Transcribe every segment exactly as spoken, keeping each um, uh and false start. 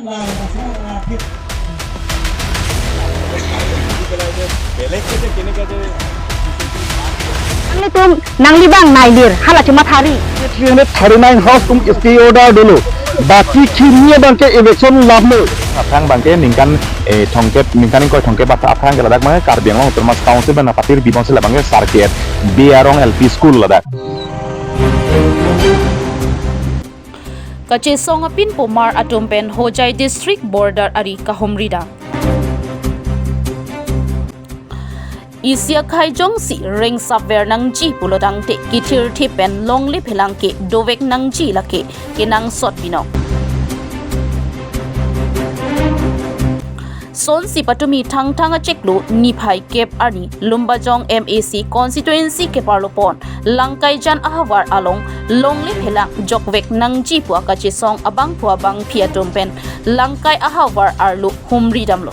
Nanglitum nanglibang nailir, hala chuma thari. Three hundred thirty-nine house atum stay order dolo. Baki kini abangke eviction lamlo. Aphrang abangke ningkan, eh, thomkep, ningkan ingkoi thomkep aphrang ke ladak abangke Karbi Anglong Autonomous Council pen apatir bibong sila abangke Sarket Bey Arong L P School ladak. Kachesong apinpo mar atum pen Hojai District border ari kahumridam. Isi akhai jongsi rengsapver nangji pulo tangte kithirthip pen longle phelang ke dovek nangji lake kenangsot binong. Sonsi patumi Thangthang achiklo niphai kep arni Lumbajong M A C constituency keparlo pon Langkaijan ahavar along longle phelang jokvek nangji pu akachesong abangphu abangphi atum pen Langkai ahavar arlo humridamlo.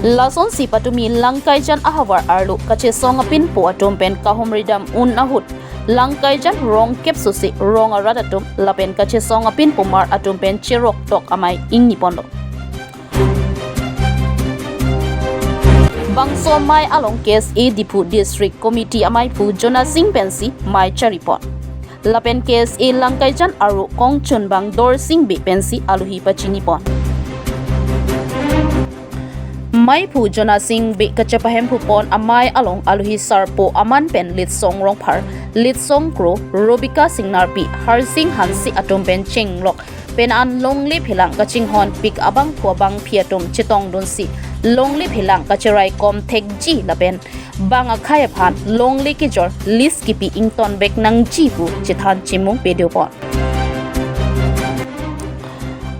Lasonsi patumi Langkaijan ahavar arlo kachesong apinpo atum pen kahumridam un ahut Langkaijan rong kep sose rong arat atum lapen kachesong apinpo mar atum pen cheroktok amei ingniponlo. Bangso amei along K S A Diphu District Committee ameiphu Jona Singh pensi mei charipon. Lapen K S A Langkaijan aro kongchunbang Dorsing Bey pensi alohi pachinipon. Meiphu Jona Singh Bey kachepahemphupon amei along alohi sarpo aman pen Litsong Rongphar, Litsong Kro, Robika Singnarpi, Harsing Hanse atum pen chenglok pen an longle phelang kachinghonpik abangphu abangphi atum chetongdunsi longle phelang kacheraikom thekji lapen bang akhai aphan longle kejor lease kipi ingtonvek nangji pu chethan chimung pedopon.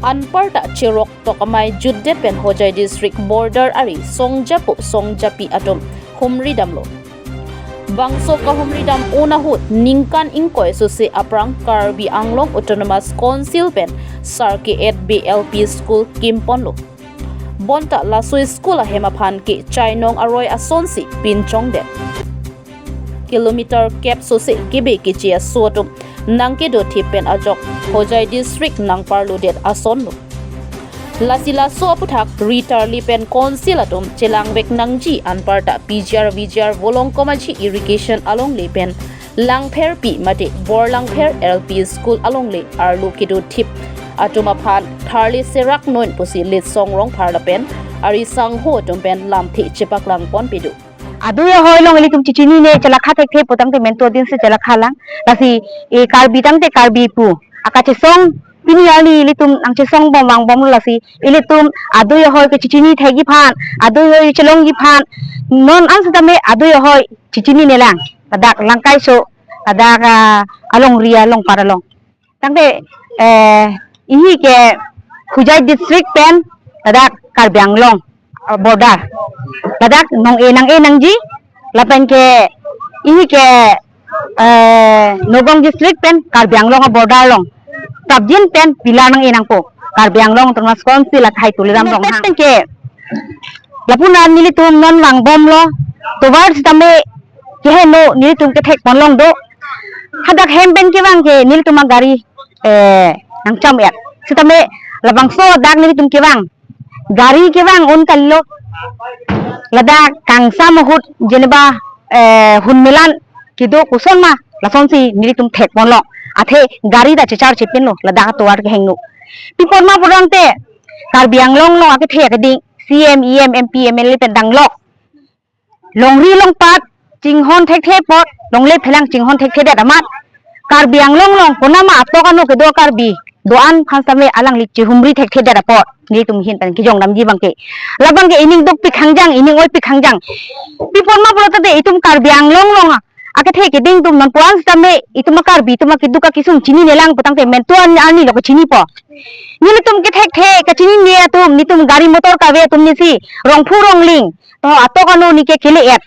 Anparta cheroktok amei jutdet pen Hojai District border ari songjapo songjapi atum humridamlo. Bangso kahumridam un ahut ningkan ingkoi sose aphrang Karbi Anglong Autonomous Council pen Sarket Bey L P School kimponlo. Bonta laso school ahem aphan ke chainong aroi asonsi pinchongdet. Kilometer kep sose kebe keche aso atum nangkedothip pen ajok Hojai District nangparlodet asonlo. Lasi laso aputhak ritarli pen council atum chelangvek nangji anparta P G R V G R Volongkom Aji Irrigation alongle pen Langpherpi mate Borlangpher L P School alongle arlo kedothip atum aphan tharli serak non pusi Litsong Rongphar lapen ari sangho atum pen lamthe chepaklangpon pedo. Adui ahoi along ilitum chechinine chelakha thekthe pu tangte mentu adinsi chelakha lang. Lasi e Karbi tangte Karbi pu akachesong pini arni ilitum nangchesongbom vangbomlo lasi ilitum adui ahoi kechechini thekji aphan, adui ahoi chelongji aphan non an sitame adui ahoi chechinine lang. Ladak Langkaiso, ladak, ah, alongri alongpar along. Tangte, eh, ihi ke Hojai District pen ladak Karbi Anglong, ah, border. Ladak nong-e nang-e nangji lapen ke ihi ke, eh, Nagaon District pen Karbi Anglong a-border along. Prapjin pen pillar nang-e nangpo. Karbi Anglong Autonomous Council akhai Tuliram Ronghang. Pen ke lapu-an nelitum non vangbomlo. Tovar sitame keheno nelitum kethekponlong do. Hadak hem pen kevang ke nelitum agari, eh, nangcham-et. Sitame labangso dak nelitum kevang. Gari kevang un kalilo. Ladak kangsam ahut jeneba, eh, hunmelan kedo koson ma lasonsi nelitum thekponlo. Athe gari ta chechar chepinlo ladak atovar kehingno. Pi apot ma pu tangte Karbi Anglong along akethe akeding C M, E M, M P, M L A pen danglok. Longri longpat chinghon thekthe apot, longle phelang chinghon thekthedet amat. Karbi Anglong along konatma atok ano kedo Karbi do-an aphan sitame alangli chehumri thekthedet apot nelitum ahin pen kejongdamji abangke. Labangke ining dukpik hangjang, ining oipik hangjang. Pi apot ma pulo tangte itum Karbi Anglong along akethe keding atum non pu-an sitame itum a-Karbi atum akeduk akesung chinine lang pu tangte mentu an arni lo kechinipo. Nelitum kethekthe kechinine atum, nelitum gari motor kave atum nisi, rongphu rongling, to atok ano neke kele-et.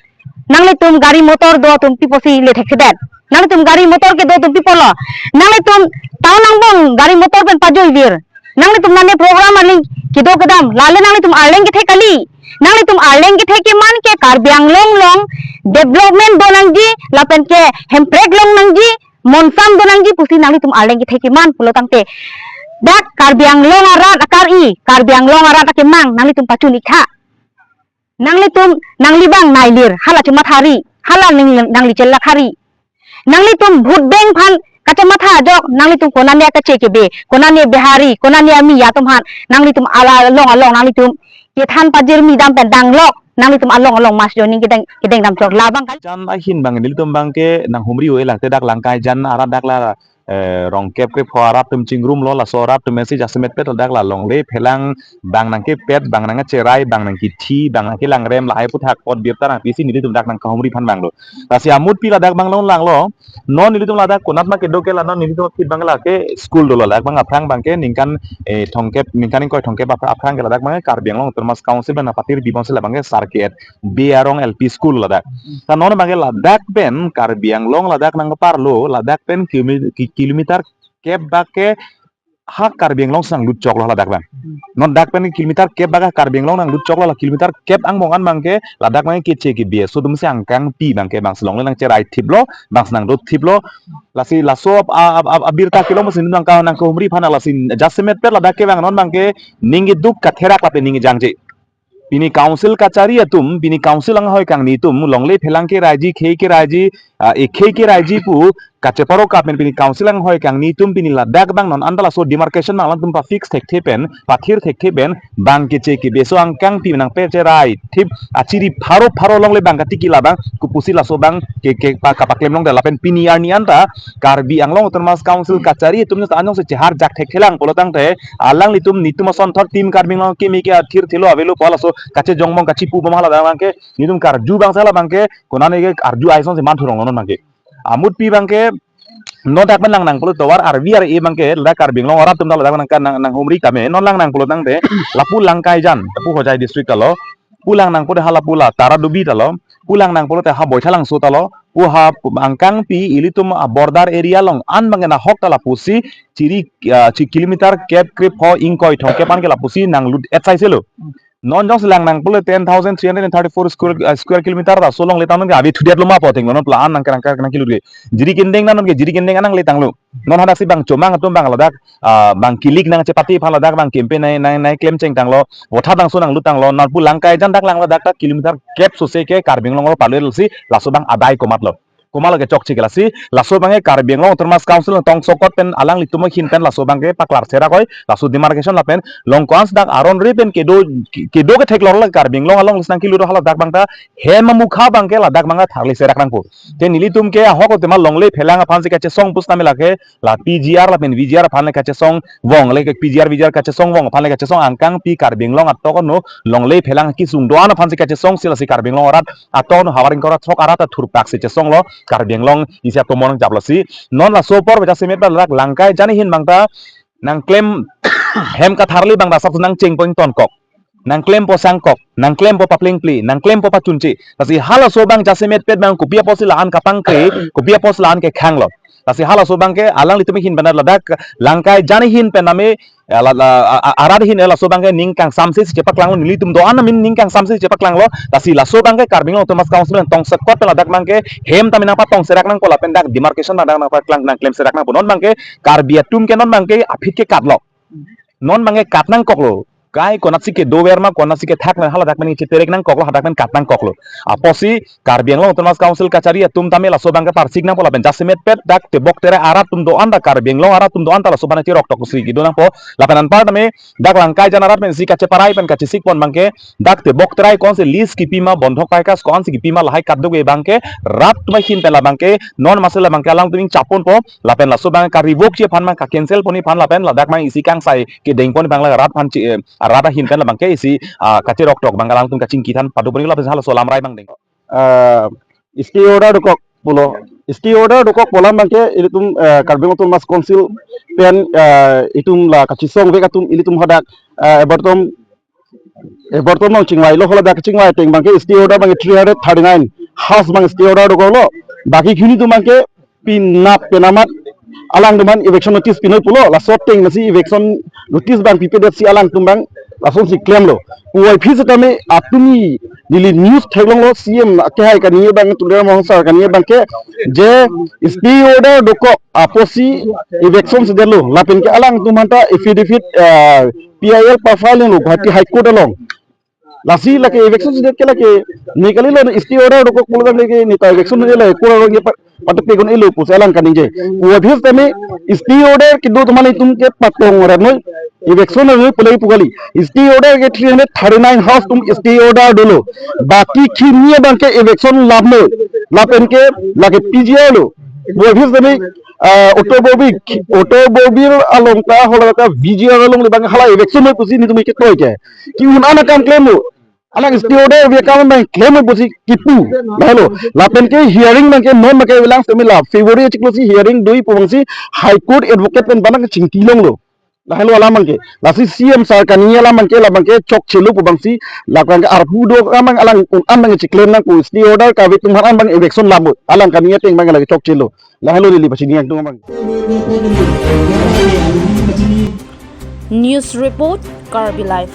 Nanglitum gari motor do atum pi apotsi le thekthedet? Nanglitum gari motor kedo atum pi apotlo? Nanglitum town angbong gari motor pen pajoivir. Nanglitum nane program arleng kedo kedam. Lale nanglitum arleng kethe kali. Nanglitum arleng kethe keman ke Karbi Anglong along development do nangji, lapen ke hemprek long nangji, monsam do nangji pusi nanglitum arleng kethek keman pulo tangte, dak Karbi Anglong arat akari, Karbi Anglong arat akemang nanglitum pachun-ik tha. Nanglitum, nangli bang nailir, hala chomathari, hala nang, nangli chelak hari. Nanglitum vote bank aphan kachomatha ajok, nanglitum konane kache kebe, konane Bihari, konane Miya atum aphan, nanglitum ala along along, nanglitum kethan pajirmi dam pen danglok, nanglitum along along mass joining kedeng, kedeng dam chok labang kali. Jan ahin bang nelitum bang ke nanghumri-o-e lang te dak Langkaijan arat dak la, eh, rongkep krepho arat atum chingrumlo, laso arat atum si jasemet pet dak la longle phelang bang nangkepet, bang nangcherai, bang nangkithi, bang nangkelangrem lahai aphuthak apot birta nangpisi nelitum dak nangkahumri aphan bang lo. Lasi amutpi ladak bang long langlo. Non nelitum ladak konat ma kedo ke la non nelitum aphi bang la ke school dolo, ladak bang aphrang bang ke ningkan, eh, thomkep, ningkan ingkoi thomkep aphrang, aphrang ke ladak bang ke Karbi Anglong Autonomous Council bang nangpatir bibon si labang ke Sarket Bey Arong L P School ladak. Ta non bang ke ladak pen Karbi Anglong ladak nangparlo, ladak pen kilomi-, ki-, kilometer kep bak ke ha Karbi Anglong si nanglut choklo ladak bang. Non dak pen kilometer kep bak ha Karbi Anglong nanglut choklo, la kilometer kep angbong an bang ke ladak bang keche kebe aso atum si angkangpi bang ke bang si longle nangcherai thiplo, bang si nangdo thiplo. Lasi laso ap-, ap-, ap-, ap-, abirta kelong si nangka, nangkahumri aphan lasi jasemet pet ladak ke bang non bang ke ning keduk katherak lapen ning kejangje. Pini council kachari atum, pini council anghoi kangni atum, longle phelang keraiji, khei keraiji, ah, ekhei keraiji pu kacheparo kapen pini council anghoi kangni atum pini ladak bang non anta laso demarcation bang alangtum pa-fix thekthe pen, pathir thekthe pen, bang keche kebe aso angkangpi nangpacherai thip, achiri pharo pharo longle bang katiki labang, kopusi laso bang ke, ke pa, kapaklem longde lapen pini arni anta Karbi Anglong Autonomous Council kachari atum ta anong si cheharjak thekthelang pulo tangte, alanglitum netum asonthot Team Karbi Anglong kimi ke athir thilo avelo pu laso kachejong bom kachipubom hala bang ke, netum karju bang si hala bang ke, konane ke arju aison si man thurong non bang ke. Amutpi bang ke, non dak pen lang nang pulo tovar R V R A bang ke, ladak Karbi Anglong arat atum ta ladak nang, nang, nanghumri tame, non lang nang pulo tangte, lapu Langkaijan, lapu Hojai district alo, pu lang nang pulo hala pu la Taradubi talo, pu lang nang pulote ha Boithalangso talo, pu ha angkangpi ilitum a-border area along an bang ke nahok ta lapusi chiri, ah, chi kilometer kep krepho ingkoi thomkep an ke lapusi nanglut etsai selo. Non jongsi lang nang pulo ten thousand three hundred and thirty-four square, ah, square kilometer ta so longle ta non ke abi thudetlo ma pu athengno non pla an nang ke nang ke nang kelut ke. Jiri kendeng na non ke jiri kendeng an nangle tanglo. Non hadak si bang chomang atum bang ladak, ah, bang kilik nangchepate aphan ladak bang campaign nai, nai, nangklem chengtanglo, votha bangso nanglut tanglo, non pu Langkaijan dak lang ladak ta kilometer kep sose ke Karbi Anglong aro palwel si laso bang adai komatlo. Komatlo ke chokche ke lasi, laso bang ke Karbi Anglong Autonomous Council nangtong sokot pen alanglitum ahin pen laso bang ke paklar serak oi, laso demarcation lapen, long ko-an si dak aron re pen kedo, kedo ketheklor la Karbi Anglong along lasi nangkelut hala dak bang ta, hem amukha bang ke ladak bang ta tharli serak nangpo. Te nelitum ke ahok tema longle phelang aphan si kachesong pusitame lake, la P G R lapen V G R aphan le kachesong vong, le P G R V G R kachesong vong aphan le kachesong angkangpi Karbi Anglong atok ano longle phelang kisung do-an aphan si kachesong si lasi Karbi Anglong arat atok ano havar ingkoi ra throk arat athurpak si chesonglo Karbi Anglong isi atomon japlo si. Non laso apor bacha semet ba lak Langkaijan ahin bang ta nangklem hem katharli bang ta sap nangcheng poing tonkok. Nangklempo sangkok, nangklempo paplengple, nangklempo pachunche. Lasi halaso bang jasemet pet bang kopi apotsi la-an kapangkre, kopi apotsi la-an kekhanglo. Lasi halaso bang ke alanglitum ahin pen ladak Langkaijan ahin pen name, eh, la, la, a, a, arat ahin laso bang ke ning kangsamse si chepaklanglo, nelitum do-an amin ning kangsamse si chepaklanglo. Lasi laso bang ke Karbi Anglong Autonomous Council nangtong sokot pen ladak bang ke hem tame nangpatong serak nangpo lapen dak demarcation bang dak nangpaklang nangklem serak nangpo. Non bang ke Karbi atum ke non bang ke aphi ke katlo. Non bang ke kat nangkoklo. Kai konatsi kedover ma, konatsi kethak ma, haladak pen cheterek nangkoklo, hadak pen kat nangkoklo. Apotsi Karbi Anglong Autonomous Council kachari atum tame laso bang ke parsik nangpo lapen jasemet pet dak tebok terai arat atum do-an ta Karbi Anglong arat atum do-an ta laso bang cherok tok si kedo nangpo. Lapen anpar tame dak Langkaijan arat pen si kacheparai pen kachesik pon bang ke dak tebok terai ko-ansi lease kipi ma, bondhok paikas ko-ansi kipi ma lahai kaduk e bang ke rat atum ahin pen la bang ke non masi la bang ke alangtum ning chapon po. Lapen laso bang ka-revoke ji aphan bang ka-cancel pon aphan lapen ladak bang isi kangsai kedeng pon bang la rat aphan chi, eh, rat ahin pen la bang ke isi, ah, kacherok tok bang alangtum kachingki than padu pon lapen halaso lamrai bang deng. Ah, stay order dokok pulo. Stay order dokok pu alam bang ke ilitum, eh, Karbi Anglong Autonomous Council pen, eh, itum la kachesongvek atum ilitum hadak, eh, ebertom, ebertom nangchingvailo, haladak chingvai ateng bang ke stay order bang ke three hundred thirty-nine house bang stay order dokoklo. Baki khini atum bang ke penap penamat alangtum aphan eviction notice pinoi pulo, laso ateng masi eviction notice bang pipedet si alangtum bang Lasonsi klemlo. Puvoiphit setame atumi neli news theklonglo, C M kehai kaningje abang, Tuliram Ronghang sir kaningje abangke, je stay order dokok apotsi eviction sedetlo. Lapenke alangtum aphanta affidavit, ah, P I L pa-file lo Guwahati High Court along. Lasi lake eviction sedet ke lake ne kalilo, stay order dokok pulo tangte ke neta eviction ne lake court along ke pa-, patut pegon elo pusi alang kaningje. Puvoiphit setame stay order kedo atum alanglitum ke patong rat noi, eviction noi pule pu kali. Stay order ke three hundred thirty-nine house atum stay order dolo. Baki kimi abangke eviction lam noi. Lapenke lake P G R lo. Puvoiphit setame, ah, Ato Bobir, Ato Bobir along ta, hala ta P G R along le abang hala eviction noi pusi netum ketoi ke. Ke-un an akam klemlo. Alang stay order ave akam abang klem pusi kipu. Lahelo. Lapenke hearing abangke non abangke avelang setame la February chiklo si hearing dui pu abangsi High Court advocate pen abang chingki longlo. Lahelo alam abangke. Lasi C M sir kaningje alam abangke, la abangke chokchelo pu abangsi, la abangke arpu do abang alang un an abang chiklem nangpo, stay order kave atum aphan abang eviction lam noi. Alang kaningje ateng abang lake chokchelo. Lahelo neli pachini nangtung abang. News report, Karbi Live.